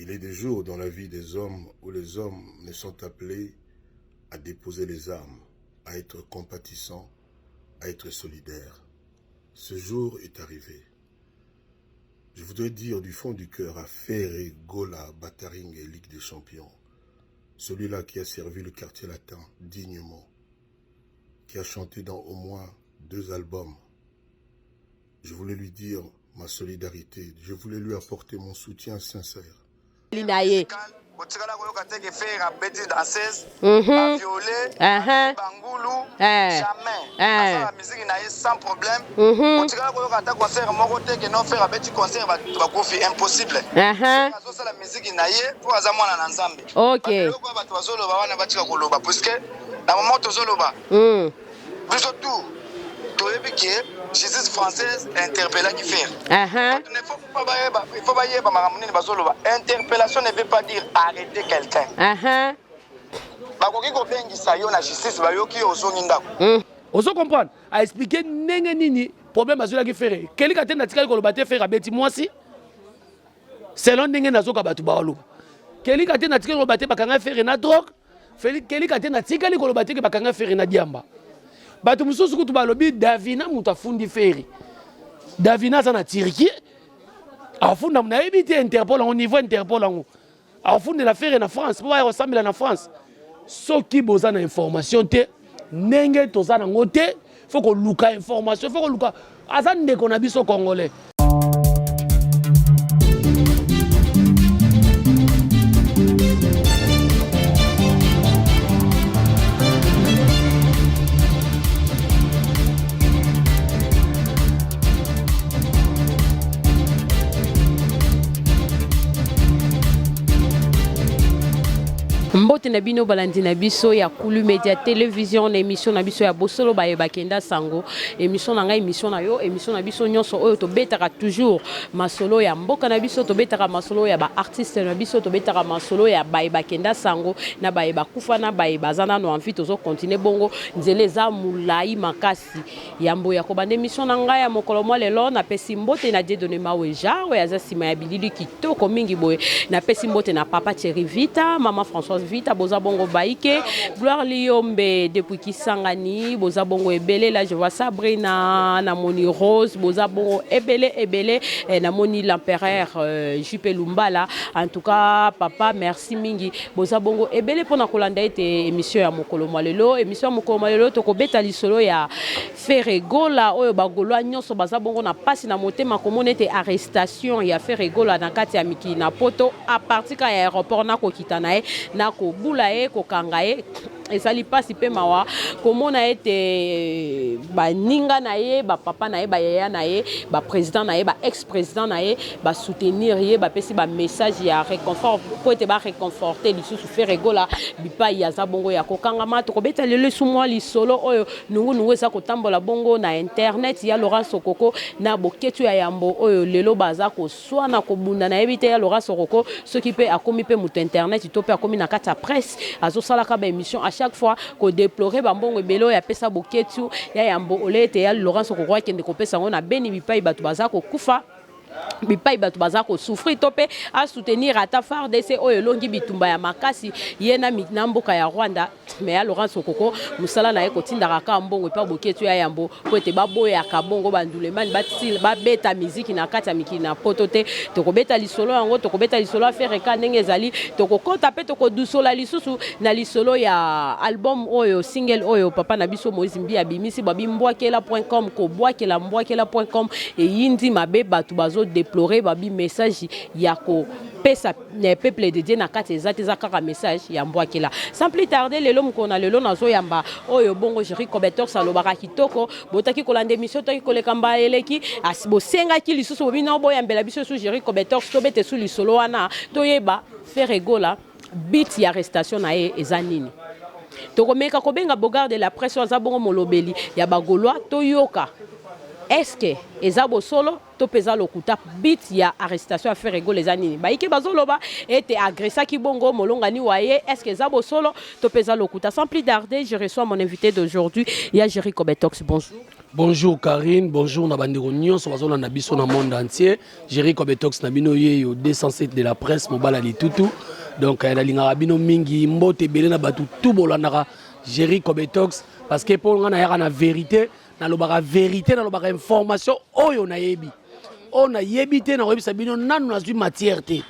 Il est des jours dans la vie des hommes où les hommes ne sont appelés à déposer les armes, à être compatissants, à être solidaires. Ce jour est arrivé. Je voudrais dire du fond du cœur à Ferre Gola Bataring et Ligue des Champions, celui-là qui a servi le quartier latin dignement, qui a chanté dans au moins deux albums. Je voulais lui dire ma solidarité, je voulais lui apporter mon soutien sincère. na ye botikala koyoka te ke Ferre abeti danseuse aviole bangulu jamais asala musique na ye sans problème. Botikala koyoka ata concert moko te ke non Ferre abeti concert bato bakufi, impossible. Azosala musique na ye mpo aza mwana na Nzambe. Biloko bato bazoloba wana, batika koloba, puisque na moment tozoloba, biso tout toyebi ke justice française interpellaki Ferre. Ne faut pas bayeba, il faut bayeba makambo nini bazoloba. Interpellation ne veut pas dire arrêter quelqu'un. Bakoki kobengisa yo na justice, bayoki yo, ozongi ndako. Ozo comprendre? Aexpliquer ndenge nini problème azwelaki Ferre. Kelika te, natikali koloba te Ferre abeti mwasi, selon ndenge nazoka bato baoloba. Kelika te, natikali koloba te bakanga Ferre na drogue. Kelika te, natikali koloba te ke bakanga Ferre na diamba. Bato mosusu kutu balobi Davina moto afundi Ferre. Davina aza na Turquie, afunda, nayebi te Interpol yango, niveau Interpol yango, afundela Ferre na France mpo baya kosambela na France. Soki boza na information te ndenge toza nango te, faut koluka information, faut koluka. Aza ndeko na biso congolais. Mbote na bino balandi na biso ya Kulu Media Télévision, na émission na biso ya Bosolo baye bakenda sango. Émission na ngai, émission na yo, émission na biso nyonso oyo tobetaka toujours masolo ya mboka na biso, tobetaka masolo ya baartiste na biso, tobetaka masolo ya baye bakenda sango, na baye bakufa, na baye baza nano envie. Tozocontinuer bongo, nzela eza molai makasi. Yambo ya kobanda émission na ngai ya mokolo mwa lelo, napesi mbote na Dieudonné Maweja oyo aza nsima ya bilili kitoko mingi boye. Napesi mbote na papa Thierry Vita, mama Françoise Vita, boza bongo baike Gloire Liyombe depuis Kisangani, boza bongo ebele. Là je vois Sabrina, namoni Rose, boza bongo ebele ebele. Namoni l'empereur JP Lumbala. En tout cas papa, merci mingi, boza bongo ebele mpona kolanda ete émission ya mokolo mwa lelo. Émission ya mokolo mwa lelo, tokobeta lisolo ya Ferre Gola oyo bagaulois nyonso baza bongo na mpasi na motema komona ete arrestation ya Ferre Gola na kati ya mikili na Poto, à partir ka ya aéroport na kokita na ye, na kobula ye, kokanga ye. Ezali mpasi mpe mawa komona ete baninga na ye, bapapa na ye, bayaya na ye, baprésident na ye, baex président na ye basoutenir ye, bapesi bamessage ya réconfort mpo ete baréconforte lisusu Ferre Gola bipai aza bongo ya kokangama. Tokobeta lelo esu mwa lisolo oyo nungunungu eza kotambola bongo na internet ya Laurent Sokoko na Boketshu ya Yambo, oyo lelo baza koswana, kobunda. Nayebi te ya Laurent Sokoko soki mpe akomi mpe moto internet to mpe akomi na kati ya presse, azosalaka baémission à chaque fois kodéplorer bambongo ebele oyo apesa Boketshu ya Yambo, ole ete ya Laurent Sokoko akende kopesa yango na Beni, bipai bato baza kokufa, bipai bato baza kosouffrir, to mpe asoutenir ata FARDC oyo elongi bitumba ya makasi ye na mboka ya Rwanda. Me ya Laurent Sokoko, mosala na ye kotindaka kaka mbongo epa Boketshu ya Yambo mpo ete baboyaka bongo bandulemani babeta miziki na kati ya mikili na Poto te. Tokobeta lisolo yango, tokobeta lisolo ya Ferre ka ndenge ezali, tokokɔta mpe tokodusola lisusu na lisolo ya album oyo, single oyo papa na biso Moïse Mbi abimisi, babi mbwakela.com. Kobwakela mbwakela.com eyindi mabe, bato bazodéplorer, babi message ya kopesa peuple de Dieu na kati eza te, eza kaka message ya mbwakela. Sans plus tarder, lelo, mokolo na lelo, nazoyamba oyo bongo Jerry Cobetox. Alobaka kitoko. Botaki kolanda émission toki koleka mbala eleki, bosengaki lisusu, bobino boyambela biso su Jerry Cobetox, tobete su lisolo wana, toyeba Ferre Gola, but ya arrestation na ye eza nini. Tokomeka kobenga Bogard de la presse oyo aza bongo molobeli ya bagaulois, toyoka est-ce eza bosolo to mpe eza lokuta, but ya arrestation ya Ferre Gola eza nini. Bayike bazoloba ete agressaki bongo molongani wa ye, est ce que eza bosolo to mpe eza lokuta? Sans plus tarder, je reçois mon invité d'aujourd'hui, ya Jerry Cobetox. Bonjour. Bonjour Karine, bonjour na bandeko nyonso bazolanda biso na monde entier. Jerry Kobetox na bino yeyo 207 de la presse mobala litutu. Donc eh, nalingaka bino mingi mbote ebele na bato tout bolandaka Jerry Kobetox parce que mpo nga nayaka na vérité, nalobaka vérité, nalobaka information oyo nayebi. Oyo nayebi te nakoyebisa bino nanu nazwi matière te.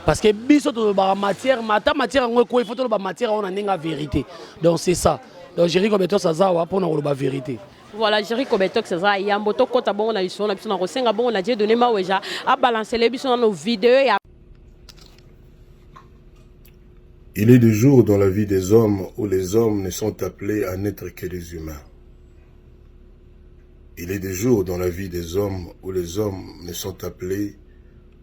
Parce que biso tolobaka matière, mais ata matière yango ekoyi, faut toloba matière yango na ndenge ya vérité. Donc c'est ça. Donc Jerry Kobetox aza awa mpo na koloba vérité. Voilà, Jerry Kobetox aza yambo tokota bongo na lisolo na biso na kosenga bongo na Dieudonné Maweja abalancele biso nano video ya Il est des jours dans la vie des hommes où les hommes ne sont appelés à n'être que des humains. Il est des jours dans la vie des hommes où les hommes ne sont appelés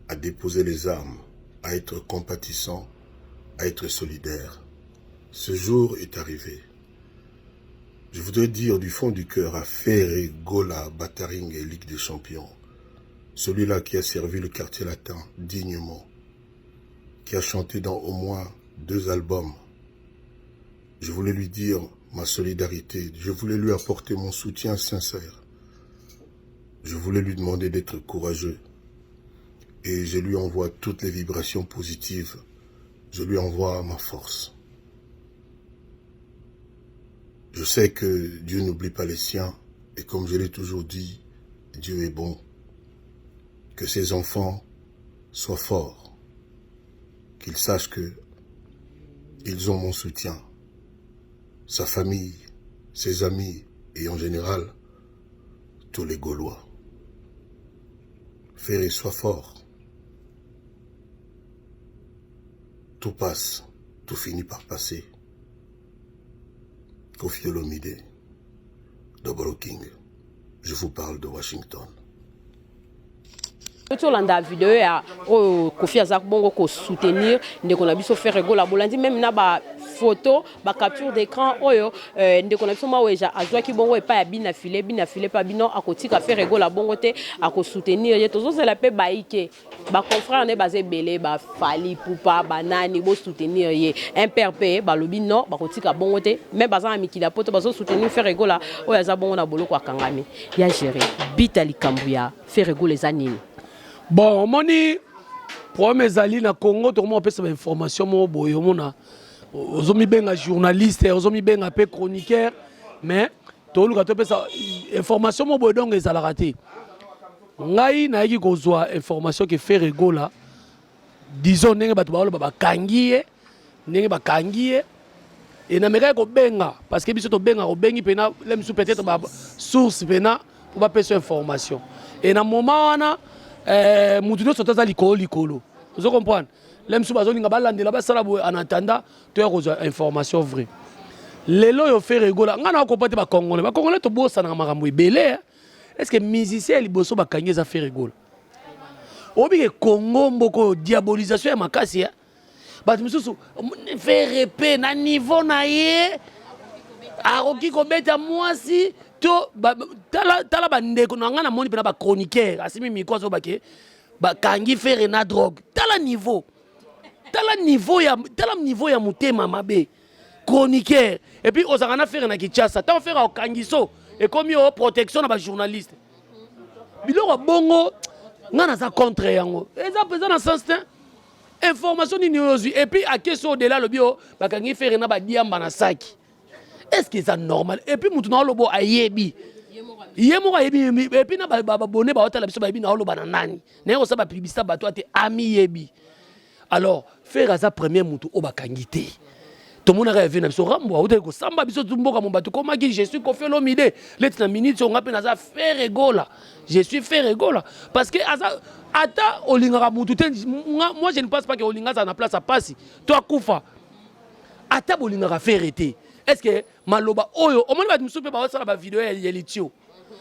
à déposer les armes, à être compatissants, à être solidaires. Ce jour est arrivé. Je voudrais dire du fond du cœur à Ferre Gola Bataring et Ligue des Champions, celui-là qui a servi le quartier latin dignement, qui a chanté dans au moins deux albums. Je voulais lui dire ma solidarité, je voulais lui apporter mon soutien sincère. Je voulais lui demander d'être courageux. Et je lui envoie toutes les vibrations positives. Je lui envoie ma force. Je sais que Dieu n'oublie pas les siens. Et comme je l'ai toujours dit, Dieu est bon. Que ses enfants soient forts. Qu'ils sachent que ils ont mon soutien. Sa famille, ses amis et en général, tous les Gaulois. Ferré, sois fort. Tout passe, tout finit par passer. Koffi Olomide, Double King, je vous parle de Washington. Tolanda video ya oyo Koffi aza bongo ko soutenir ndeko na biso Ferre Gola. Bolandi même na ba photo, ba capture d'écran oyo euh, ndeko na biso Maweja azwaki bongo epai ya Bina File, Bina File pa bino akotika Ferre Gola bongo te, akosoutenir ye. Tozozela pe baike ba confrères ne baza ebele, ba Fally Ipupa, ba nani, bo soutenir ye. MPR pe balobi non, bakotika bongo te, mais baza na mikili ya poto bazo soutenir Ferre Gola oyo aza bongo na boloko akangami. Ya gérer bita likambo ya Ferre Gola eza nini? Bon, omoni problème ezali na Congo, tokoma kopesa ba information moko boye, omona ozomibenga journaliste, ozomibenga pe chroniqueur, mais toluka topesa information moko boye donc ezalaka te. Ngai nayaki kozwa information ke Ferre Gola, disons ndenge bato baoloba bakangi ye, ndenge bakangi ye, et namekaki kobenga parce que biso tobenga kobengi pena le misu peut-être ba source pena po bapesa information, et na moment wana eh, mutu nyonso aza likolo likolo, ozo comprendre, le misu bazolinga balandela basala boye, en attendant toya kozwa information vraie. Lelo oyo Ferre Gola, ngai nakopa te, bacongolais bacongolais tobosanaka makambo ebele. Est ce que musicien ya liboso bakangi eza Ferre Gola? Oyebi ke Congo mboka oyo diabolisation ya makasi ya bato misusu. Ferre pe na niveau na ye akoki kobeta mwasi to ba, tala, tala bandeko na ngai namoni mpena bachroniqueur asimi micro azobake bakangi Ferre na drogue. Tala niveau, tala niveau ya, tala niveau ya motema mabe chroniqueur. Et puis ozalaka na Ferre na Kinshasa, ntango Ferre akokangi so ekomi o protection na bajournaliste, biloko ya bongo ngai naza contre yango, eza mpenza na sens te. Information nini oyo ozwi? Et puis akesi odela alobi o bakangi Ferre na badiamba na saki, est ce que eza normal? Et puis mutu na olobo ayebi ye moko ayebi, et puis na babone baotala biso bayebi na oloba na nani naye kosala bapublicité bato ate amiyebi. Alors Ferre aza premier mutu oyo bakangi te. Tomonaka ya vie na biso Rambo autaki kosamba biso tu mboka mo bato komaki je suis Koffi Olomide leti na minute oyo nga mpe naza Ferre Gola, je suis Ferre Gola parce que aza ata olingaka mutu te, moi je ne pense pas que olinga azala na place ya pasi to akufa, ata bolingaka Ferre te. Est ce que maloba oyo omoni bato mosusu mpe baosala bavideo ya litio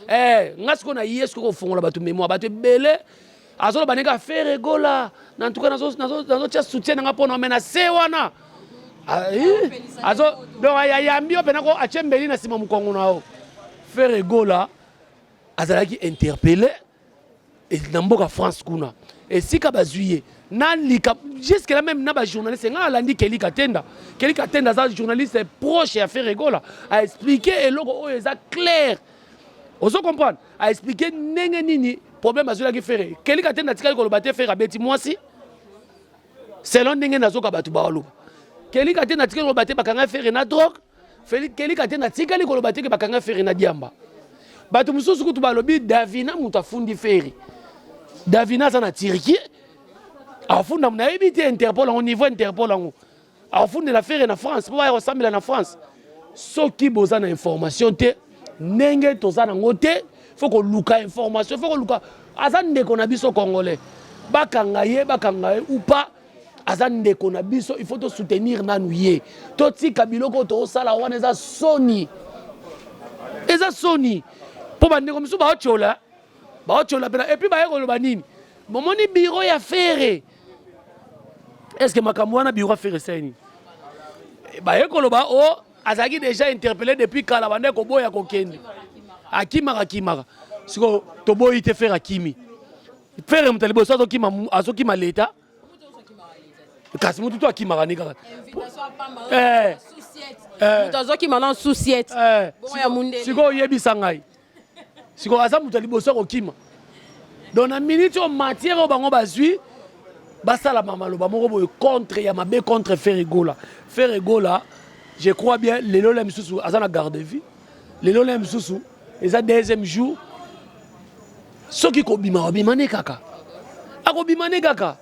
eh, nga sikoyo na ye sikoyo kofongola bato mémoire, bato ebele azoloba ndenge Ferre Gola na en tout cas nazotia soutien nanga mpona me na se wana azo donc ayambi yo mpena ko atie mbeli na nsima mokongo na yo. Ferre Gola azalaki interpellé na mboka France kuna esika bazwi ye na lika jusque là même na bajournaliste. Ngai alandi Kelly Katenda, Kelly Katenda aza journaliste proche ya Ferre Gola, aexpliqué eloko oyo eza clair. Ozo comprendre? A expliquer ndenge nini problème azwelaki Ferre. Kelly Katenda atikali koloba te Ferre abeti mwasi. Selon ndenge nazoka bato baoloba. Kelly Katenda atikali koloba te bakanga Ferre na drogue. Kelly Katenda atikali koloba te ke bakanga Ferre na diamba. Bato mosusu kutu balobi Davina moto afundi Ferre. Davina aza na Turquie. Afunda nayebi te Interpol yango niveau Interpol yango. Afundela Ferre na France mpo baya kosambela na France. Soki boza na information te ndenge toza nango te faut koluka information faut koluka aza ndeko na biso congolais bakanga ye bakanga ye ou pas aza ndeko na biso il faut to soutenir nanu ye totika biloko oyo tozosala wana eza soni eza soni mpo bandeko mosusu baotyola baotyola mpena epuis baye koloba nini bomoni biro ya Ferre est ce que makambo wana biro ya Ferre esali nini baye koloba o oh, azalaki déjà interpellé depuis kala banda koboya kokende akimaka akimaka sikoyo toboyi te Ferre akimi Ferre moto ya liboso azokima azokima leta kasi motu to akimaka ni kaka eh. Eh. moto azokima na sous-ciette eh. sikoyo oyebisa ngai sikoyo aza moto ya liboso akokima donc na minute oyo matière oyo bango bazwi basalama maloba moko boye contre ya mabe contre Ferre Gola. Ferre Gola je crois bien lelo la misusu aza na garde vie lelo la misusu eza deuxième jour soki kobima obima ne kaka akobima ne kaka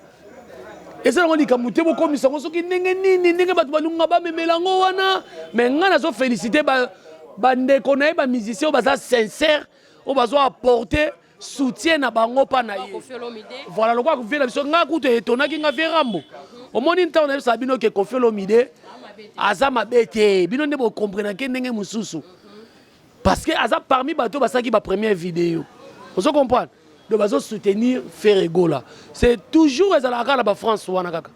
eza nango likambo te bokomisa yango soki ndenge nini ndenge bato balunga bamemela yango wana mais ngai nazo félicité bandeko na ye bamusicien oyo baza sincère oyo bazo apporter soutien na bango mpa na ye voilà lokola vie na biso ngai kutu etonaki nga vie rambo omoni ntango nayebisaka bino ke Koffi Olomide aza mabe te bino nde bokomprenake ndenge mosusu parce que aza parmi bato basalaki ba première vidéo ozo comprendre donc bazo soutenir Ferre Gola c'est toujours ezalaka kaka na ba France wana kaka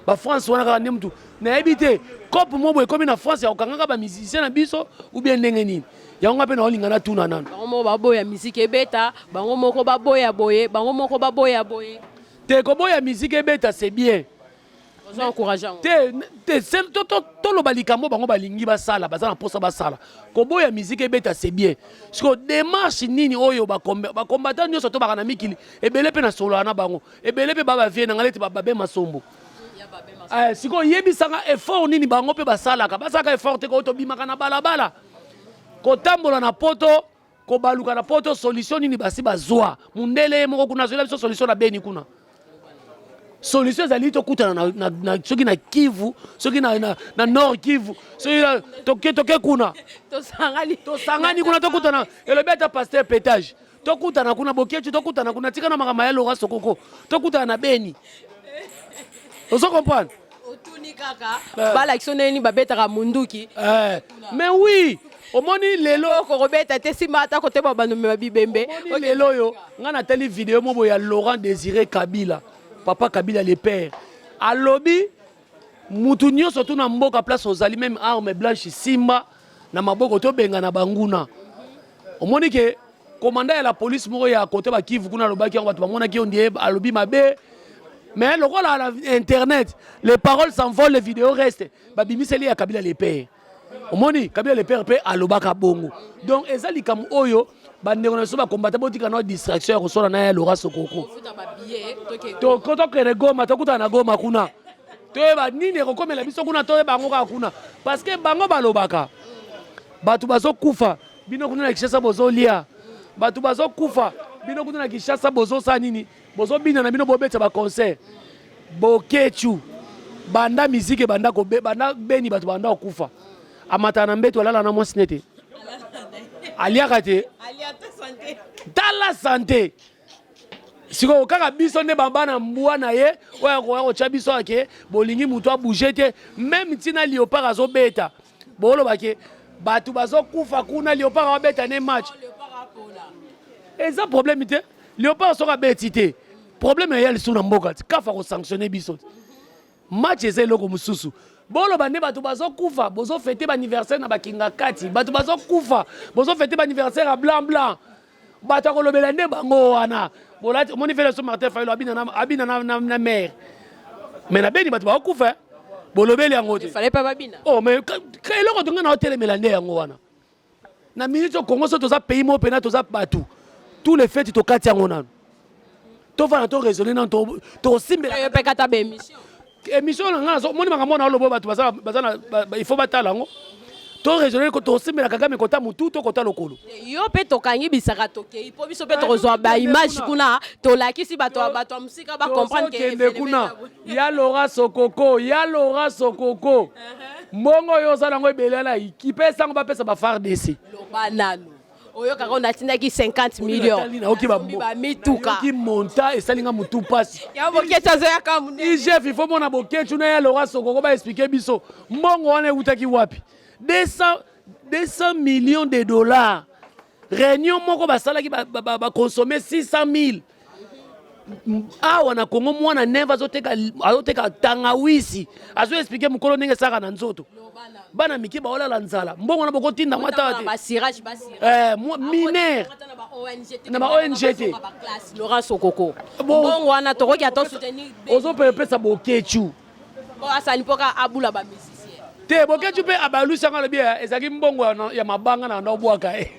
ba France wana kaka nde mutu nayebi te cope mo boye ekomi na France ya kokangaka ba musicien na biso ou bien ndenge nini yango nga mpe naolinga natuna nano bango moko baboya miziki ebeta bango moko baboya boye bango moko baboya boye te koboya miziki ebeta c'est bien te te toloba likambo bango balingi basala baza na mposa basala koboya miziki ebeta c'est bien siko démarche nini oyo bacombattant nyonso tobaka na mikili ebele mpe nasololaka na bango ebele mpe babavie na ngai neti bababe masombo eh, sikoyo yebisanga effort nini bango mpe basalaka basalaka effort te koyo tobimaka na balabala kotambola na poto kobaluka na poto solution nini basi bazwa mundele ye moko kuna azwela biso solution na beni kuna solution ezali tokutana na, na, na, soki na kivu soki na, na, na nord kivu soki toke, toke kuna tosangani, tosangani kuna tokutana elobi ata pasteur petage tokutana kuna boketshu tokutana kuna tika na makambo ya lora sokoko tokutana na beni ozo comprendre otuni kaka eh. balakisa ndenge nini babetaka munduki eh. mais oui omoni lelo okokobeta te nsima ata kotema bandomema bibembe lelo oyo ngai natali video mobo ya Laurent Désiré Kabila papa Kabila le père alobi mutu nyonso tu na mboka place ozali meme arme blanche simba na maboko tobengana banguna omoni ke commandant ya la police moko ya kote bakivu kuna alobaki yango bato bamonaki yo ndie alobi mabe mais lokola na internet les paroles s'envolent les vidéos restent babimiseli ya Kabila le père omoni Kabila le père mpe alobaka bongo donc eza likambo oyo bandeko na biso bakombata botika na distraction ya kosala na ya Laura Sokoko tokende Goma tokutana na Goma kuna toyeba nini ekokomela biso kuna toyeba yango kaka kuna parce que bango balobaka bato bazokufa bino kuna na Kinshasa bozolia bato bazokufa bino kuna na Kinshasa bozosala nini bozobina na bino bobeta baconcert Boketshu banda miziki banda kobe banda beni bato banda kokufa amataka na mbeto alala na mwasi nete aliaka te tala sante sikoyo kaka biso nde bana mbwa na ye oyo akoya kotya biso ake bolingi moto abouge te meme ntina léopard azobeta boloba ke bato bazokufa kuna léopard abeta ne match eza problème te léopard soki abeti te problème eya lisusu na mboka ti kafa kosanctionne biso te match eza eloko mosusu boloba nde bato bazokufa bozofete baanniversaire na bakinga kati bato bazokufa bozofete baanniversaire ya blanc blanc bato ya kolobela nde bango wana bolati omoni fele so Martin Fayulu abina na, abina na, na, na mare mais na beni bato bakokufa bolobeli yango te fallait pas babina oh mais eloko tonga na otelemela nde yango wana. Na minute oyo Congo so toza pays moko pena toza batu. Tous les fêtes tokati yango nanu. Tovanda to raisonner nanu to tosimbela. Yo pe kata ba émission. Émission na nga moni makambo na olobo batu baza baza na il faut batala yango. To raisonner ko tosimbela Kagame kota mutu to kota lokolo. Yo pe tokangi bisaka tokei po biso pe tokozwa ba image kuna tolakisi bato bato ya mosika ba comprendre que kende kuna ya Laura Sokoko ya Laura Sokoko mbongo oyo oza nango ebele wana kipesa yango bapesa ba FARDC. Loba nanu oyokaka oyo natindaki 50 millions nayoki bamituka monta esali nga motu mpasi ya boketshu azoyaka monene IGF il faut mona boketshu na ya Laura Sokoko ba expliquer biso mbongo wana ewutaki wapi 200 200 millions de dollars réunion moko basalaki baconsommer 600 000 awa na Congo mwana neve azoteka azoteka tangawisi azo expliquer mokolo ndenge esaka na nzoto bana mike baolala nzala mbongo wana bokotinda ngo ata te eh, minere na ba ONG te Laurent Sokoko mbongo wana tokoki ata soutenir ozopepesa bokechu asali mpoka abula ba musicien te bokechu mpe abalusi yango alobi eh, ezalaki mbongo ya mabanga na ndobwaka ye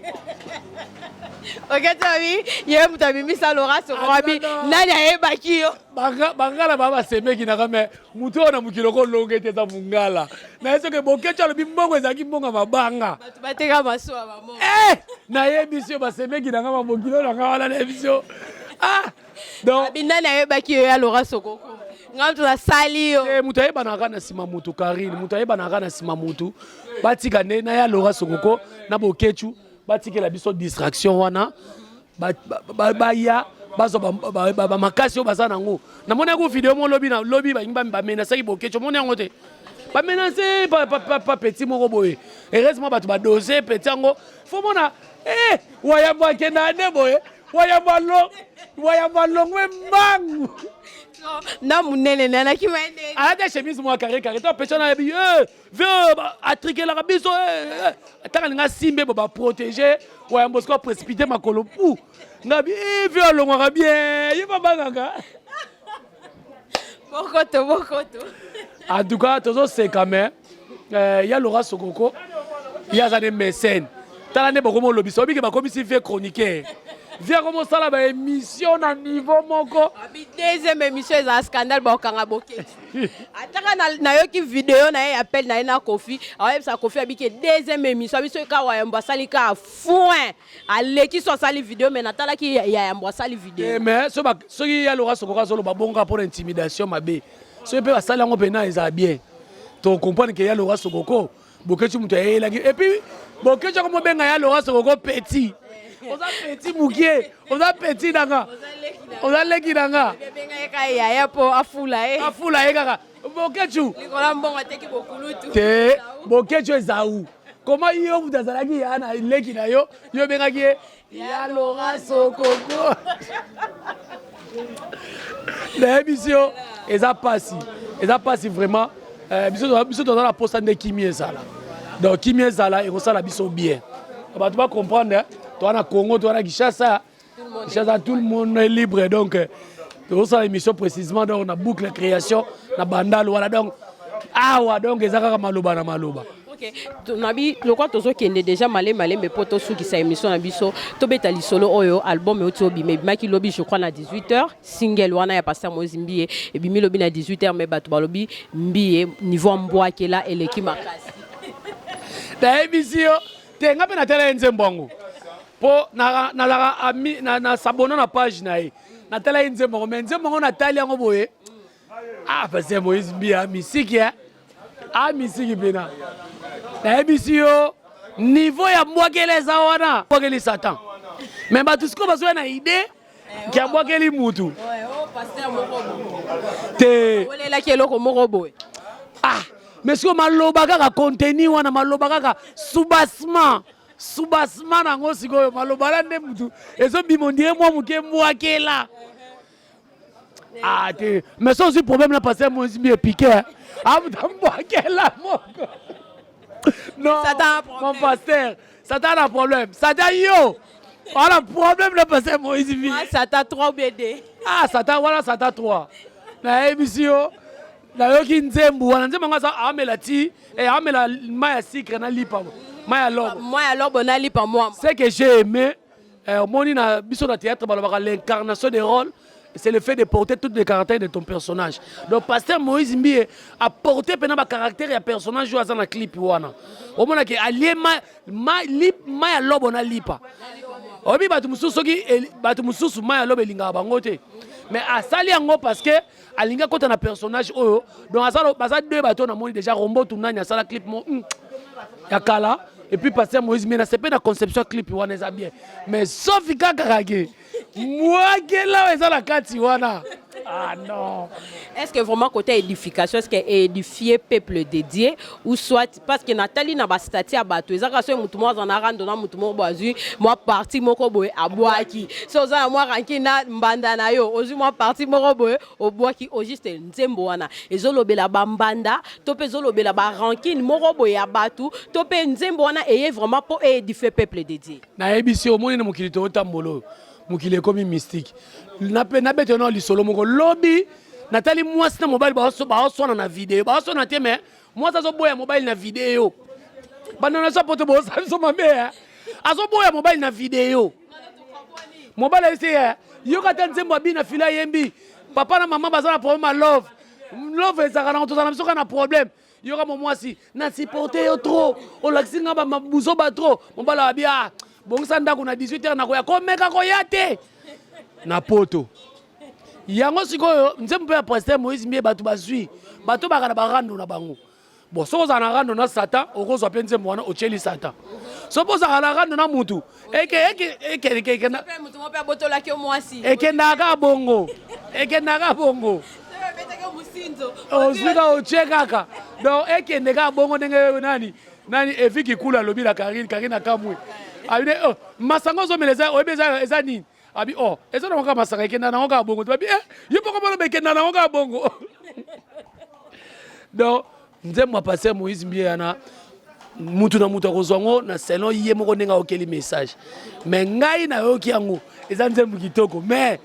oketi abi ye moto abimisa Laurent Sokoko abi nani ayebaki yo bangala ba basemeki naka me motu oyo na mokili okolonga ete eza mongala naye soki bokecu alobi mbongo ezalaki mbongo ya mabanga bato bateka masuwa bamo eh! nayebisi yo basemeki nanga babokilo nanga wana nayebisi yo ah donc abi nani ayebaki yo ya Laurent Sokoko nga moto nasali yo eh, moto ayebanaka na nsima motu Karine moto ayebanaka na nsima motu batika nde na ya Laurent Sokoko na bokecu batikela biso distraction wana baya bazwa bamakasi oyo baza nango namoni yango video mo lobi na lobi balingi bamenasaki bokecu omoni yango te bamenase pa petit moko boye heureusement bato badose petit yango fo mona eh, wayambo akenda nde boye wayambo alongwe mbangu na monene nanaki alata chemise mwa carré carré to apesa na yebi eh, vieux atrikelaka biso eh, eh. atanga alinga asimbe bo baprotege wayambo siko aprécipité makolo pu ngabi vieux alongwaka bien ye babangaka bokoto bokoto en tout cas tozoseka mais ya Laura Sokoko ye aza nde mécène tala nde bokomi olobisa obike bakomisi vieux chroniqueur vieux akomi osala baémission na niveau moko abi deuxième émission ezala scandale bakokanga boketi ataka nayoki video na ye appel na ye na Kofi aoyebisa Kofi abiki deuxième émission abiso eka wayambo asali ka foin aleki so asali video mais natalaki ya yambo asali video eh, mais soki ya Laura Sokoko azoloba bonga mpona intimidation mabe soki mpe basali yango mpena ezala bien tocomprendre ke ya Laura Sokoko bokeci moto ayeyelaki et puis bokeci yango mobenga ya Laura Sokoko petit oza petit mokie oza petit nanga oza leki nanga yaya mpo afula ye afula ye kaka bokecu likola mbongo ateki bokulutu te bokecu ezau koma yo moto azalaki ya na leki na yo yo obengaki ye ya Laura Sokoko nayebisi yo eza pasi eza pasi vraiment eh, biso toza na posa nde kimia ezala donc kimia ezala ekosala biso bien bato bacomprendre toza na Congo toza na Kinshasa Kinshasa tout le monde est libre donc tozosala émission précisément donc na boucle création na bandalo wana donc awa donc eza kaka maloba na maloba. Ok, nabi lokwa tozokende déjà malembe malembe mpo tosukisa émission na biso tobeta lisolo oyo album euti obima ebimaki lobi je crois na 18h single wana ya pasteur Moïse Mbiye ebimi lobi na 18h mais bato balobi Mbiye niveau mbwakela eleki makasi. Nayebisi yo te nga mpe natala ye nzembo yango mpo nazalaka ami na s'abonner na page na ye natala ye nzembo yango mais nzembo yango natali yango boye ah pasteur Moïse Mbiye amisiki amisiki mpena nayebisi yo niveau ya mbwakela eza wana mbwakeli satan mais bato sikoyo bazoya na idée ke abwakeli mutu te olelaki eloko moko boye ah mais sikoyo maloba kaka contenu wana maloba kaka soubassement soubassement nango sikoyo maloba wana nde mutu ezobima ondire mwa moke mbwakela ah te mais so ozwi problème na pasteur Moïse Mbiye epike amuta mbwakela moko non mon pasteur satan a problème satan yo wana problème na pasteur Moïse Mbiye satan 3 ou bien 2 ah satan wana satan 3 nayebisi yo nayoki nzembo wana nzembo yango aza amela ti amela mai ya sucre na lipa Mai ya lobo. Mai ya lobo na lipa mwamba. Ce que j'ai aimé, omoni na biso na théâtre balobaka l'incarnation des rôles, c'est le fait de porter toutes les caractères de ton personnage. Donc pasteur Moïse Mbiye a porté pena ba caractère ya personnage oyo aza na clip wana. Omona ke alie ma, ma, lip, ma ya lobo na lipa. Oyebi bato mosusu soki bato mosusu ma ya lobo elingaka bango te. Mais asali yango parce que alingi akota na personnage oyo. Donc aza baza deux bato namoni déjà Rombo Tunani asala clip mo ya kala et puis pasteur Moïse Mbiye na sepe na conception clip wana eza bien. Mais sauf kaka kake mwakela eza na kati wana. Ah non. Est-ce que vraiment côté édification, est-ce que édifier peuple dédié ou soit parce que Nathalie na ba statut ya bato ezaka so mutu moko aza na rando na mutu moko boye azwi mwa parti moko boye abwaki, so oza na mwa ranki na mbanda na yo ozwi mwa parti moko boye obwaki, au juste nzembo wana ezolobela bambanda to mpe ezolobela barancune moko boye ya bato to mpe nzembo wana eye vraiment mpo édifier peuple dédié? Nayebisi, omoni na mokili toyotambola oyo, mokili ekomi mystique. Nabete na lisolo moko lobi, natali mwasi na mobali baoswana na video, baoswana te, mais mwasi azoboya mobali na video. Bandana so poto bosala biso mabe, azoboya mobali na video. Mobali ayesi ye yoka te nzembo abi na fila ayembi papa na mama baza na problème ya love. Love ezalaka nango, tozala na biso kaka na problème. Yoka mo mwasi na supporte yo trop, olakisi nga bamabuzo ba trop. Mobali abi ah, bongisa ndako na 18 heures nakoya komeka koya te na poto. Yango sikoyo nzembo mpe ya pasteur Moïse Mbiye, bato bazwi bato baka na barando na bango. Bon, soki ozala na rando na Satan, okozwa mpe nzembo wana otyeli Satan. Soki ozalaka na rando na mutu ekendaka kaka bongo, ekendaka bongo, ozwi kaka otie kaka. Donc ekende kaka bongo ndenge nani nani Evi Kikula alobi na Karine. Karine akamwe, abi oh, masanga ozomela eza oyebi eza nini? Abi oh, eza nango kaka masanga, ekenda nango kaka bongo. Babi eh, yo moko mona ekenda nango kaka bongo. Donc nzembo ya pasteur Moïse Mbiye wana, mutu na mutu akozwa yango na selon ye moko ndenge aokeli message. Mais ngai nayoki yango eza nzembo kitoko, mais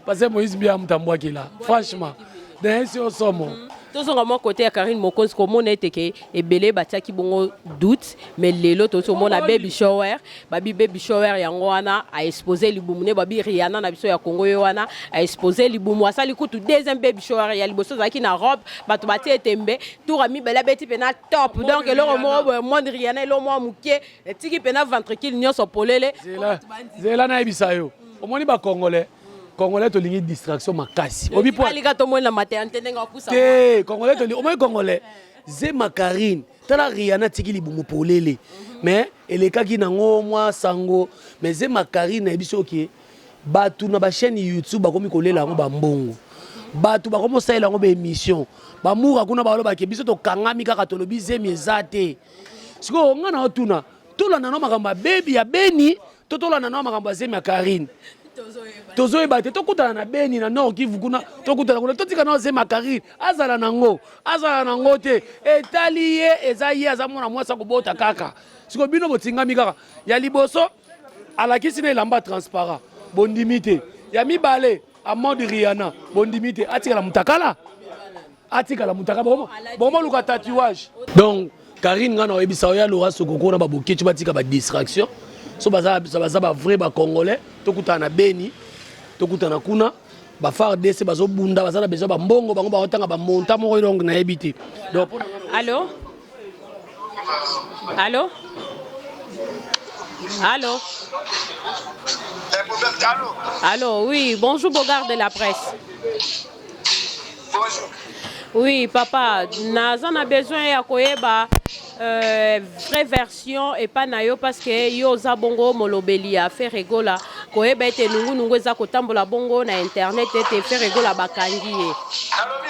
pasteur Moïse Mbiye amutu ambwakela franchement nayesi yo somo. Tozonga mwa côté ya Karine Mokonzi, komona ete ke ebele batiaki bongo doute, mais lelo tozi komona baby shower. Babi baby shower yango wana aexpose libumu ne. Babi Rihanna na biso ya Congo ye wana aexpose libumu, asali kutu deuxième baby shower. Ya liboso ezalaki na robe, bato batie etembe. Tour ya mibale abeti mpena top, donc eloko moko boye monde Rihanna, eloko moko moke etiki mpena ventricule nyonso polele. Zela nayebisa yo, omoni bacongolais, congolais tolingi distraction makasi. Obi po alika tomoni na maternité ndenge akusa te. Congolais tolingi, omoni congolais zema Karine, tala Rihanna atiki libumu polele, mais elekaki nango mwa sango. Mais zema Karine, nayebi soki bato na bachaîne YouTube bakomi kolela yango, bambongo bato bakomi kosalela yango baémission, bamoura kuna balobake biso tokangami kaka tolobi zemi eza te. Sikoyo nga na otuna, tolanda no makambo ya bebi ya Beni to tolanda no makambo ya zemi ya Karine? Tozoyeba te. Tokutana na Beni, na Nord Kivu kuna, tokutana kuna. Totika na zemi ya Karine, azala nango, azala nango te, etali ye. Eza ye aza mwana mwasi, akobota kaka. Sikoyo bino botingami kaka ya liboso alakisi na elamba transparent, bondimi te. Ya mibale amode Rihanna, bondimi te. Atikala mutakala, atikala mutakala, bomoluka tatouage. Donc Karine, nga na oyebisa oyo aloka sokoko na babokeci, batika badistraction. So baza, baza bavrai bacongolais, tokutana na Beni, tokutana kuna. Ba FARDC bazobunda, baza na besoin bambongo, bango baotanga bamonta moko, donc nayebi te. Donc Allo, allo, allo? Allô? Allô, oui, bonjour Bogard de la presse. Bonjour. Oui, papa, naza na besoin ya koyeba vraie version epa na yo, parce que yo oza bongo molobeli ya Ferre Gola, koyeba ete nungunungu eza kotambola bongo na internet ete Ferre Gola bakangi ye. Nalobi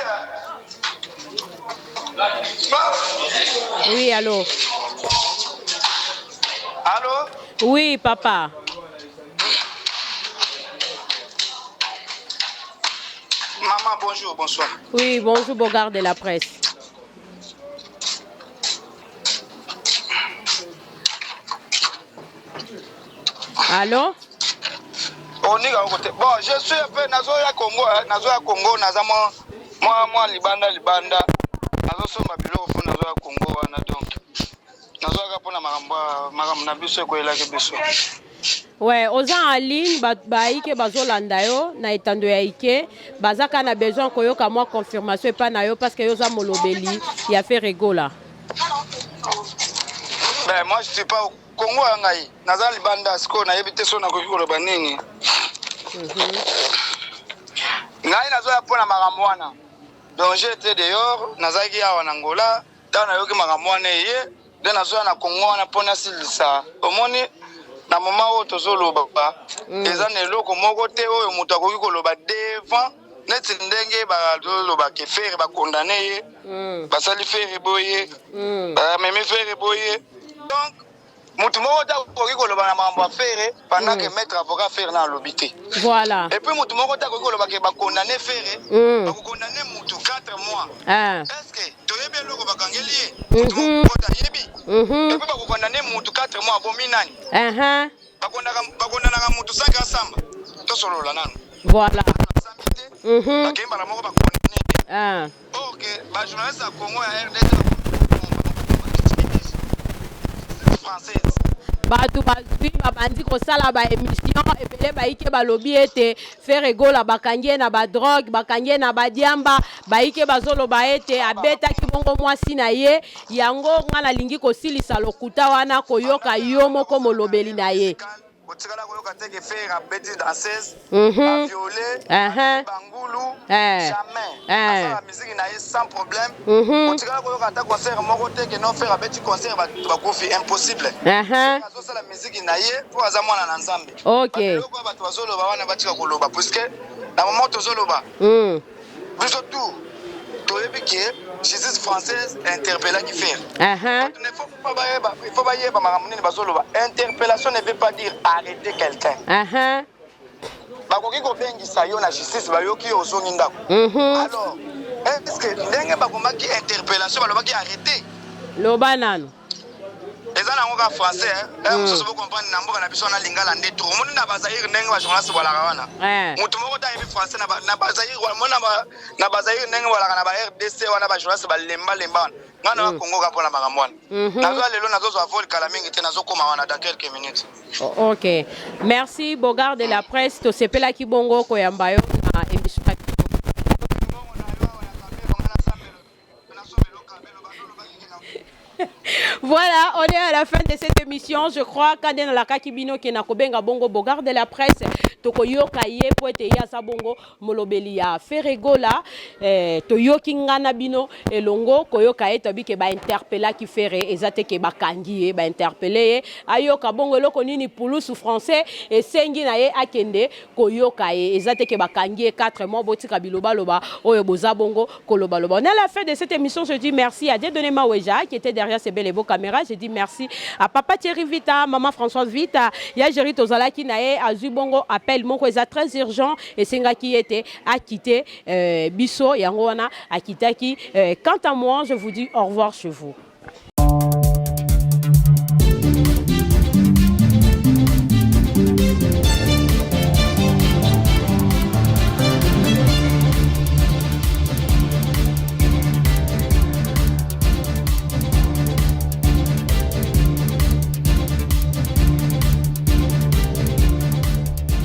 Oui, allo? Allo? Oui, papa. Maman, bonjour, bonsoir. Oui, bonjour Bogard de la presse. Allo? Oninga oko te. Bon, je suis un peu nazoya Congo, hein, nazoya Congo, naza mwa libanda libanda. Nazosomba biloko mpo nazoya Congo wana, donc nazoyaka mpona makambo. Makambo makambo na biso ekoyelaki biso. Ouais, oza en ligne, ba, ba ike bazolanda yo na etando ya ike, baza kaka na besoin koyoka mwa confirmation epai na yo parce que yo oza molobeli ya Ferre Gola. Ben, moi je suis pas au Congo ya ngai, naza libanda sikoyo nayebi te soki nakoki koloba nini. Ngai nazoya mpo na makambo wana. Donc j'étais dehors, nazalaki awa na Angola, ntango nayoki makambo wana eye nde nazoya na Congo wana mpo nasilisa. Omoni na moment oyo tozoloba eza na eloko moko te oyo moto akoki koloba devant neti ndenge bazoloba ke Ferre bakondane ye, basali Ferre boye, bamemi Ferre boye. Donc motu moko te akoki koloba na makambo ya Ferre pendant que maître avocat Ferre na alobi te. Voilà. Et puis motu moko te akoki koloba ke bakondane Ferre, bakokondane mutu 4 mois. Ah. Est-ce que toyebi eloko bakangeli ye? Motu moko te ayebi. Et puis bakokondane mutu 4 mois abomi nani? Bakondanaka mutu sans que asamba. Tosolola nanu. Voilà. Asambi te. Bakei mbala moko bakondane. Ah. Or que ba journalistes ya Congo ya RDC française. Bato bazwi babandi kosala ba émission ebele, bayike balobi ete Ferre Gola bakangi ye na ba drogue, bakangi ye na badiamba, bayike bazoloba ete abetaki bongo mwasi na ye. Yango nga nalingi kosilisa lokuta wana, koyoka yo moko molobeli na ye. Otikala koyoka te ke Ferre abeti danseuse, a viole, bangulu, jamais. Asala musique na ye sans problème. Otikala koyoka ata concert moko te ke non, Ferre abeti concert, bato bakufi, impossible. Ferre azosala musique na ye mpo aza mwana na Nzambe. Biloko oyo bato bazoloba wana, batika koloba, puisque na moment tozoloba, biso tout toyebi ke justice française interpellaki Ferre. Bato ne faut pas bayeba, il faut bayeba makambo nini bazoloba. Interpellation ne veut pas dire arrêter quelqu'un. Bakoki kobengisa yo na justice, bayoki yo, ozongi ndako. Alors est ce que ndenge bakomaki interpellation, balobaki arrêter? Loba nanu. Eza nango ka français, eh, mosusu bocomprendre na mboka na biso wana lingala nde trop. Omoni na bazaire ndenge bajournaliste balaka wana, motu moko te ayebi français na bazaire. Omoni na bazaire ndenge balaka na ba RDC wana, bajournaliste balembalemba wana. Ngai na Congo ka mpona makambo wana. Nazwa lelo, nazozwa vol kala mingi te, nazokóma wana dans quelques minutes. Ok, merci Bogard de la presse, tosepelaki bongo koyamba yo na émission na biso. Mbongo na yo awa ya kabelo, ngai nasomelo kabelo, bazolobaki ke na Voilà, on est à la fin de cette émission. Je crois qu'Ande nalakaki bino ke na kobenga bongo Bogard de la presse, tokoyoka ye po ete ye aza bongo molobeli ya Ferre Gola. Toyoki nga na bino elongo koyoka ye, toyebi ke bainterpellaki Ferre, eza te ke bakangi ye, bainterpelle ye. Ayoka bongo eloko nini pulusu français esengi na ye akende koyoka ye. Eza te ke bakangi ye 4 mois, botika bilobaloba oyo boza bongo kolobaloba. On est à la fin de cette émission. Je dis merci à Dieudonné Maweja qui était derrière ces belles et beaux caméras. Je dis merci à Papa Thierry Vita, Maman Françoise Vita, ya Jerry tozalaki na ye azwi bongo appel moko eza très urgent, esengaki ete akite biso, yango wana akitaki. Quant à moi, je vous dis au revoir chez vous.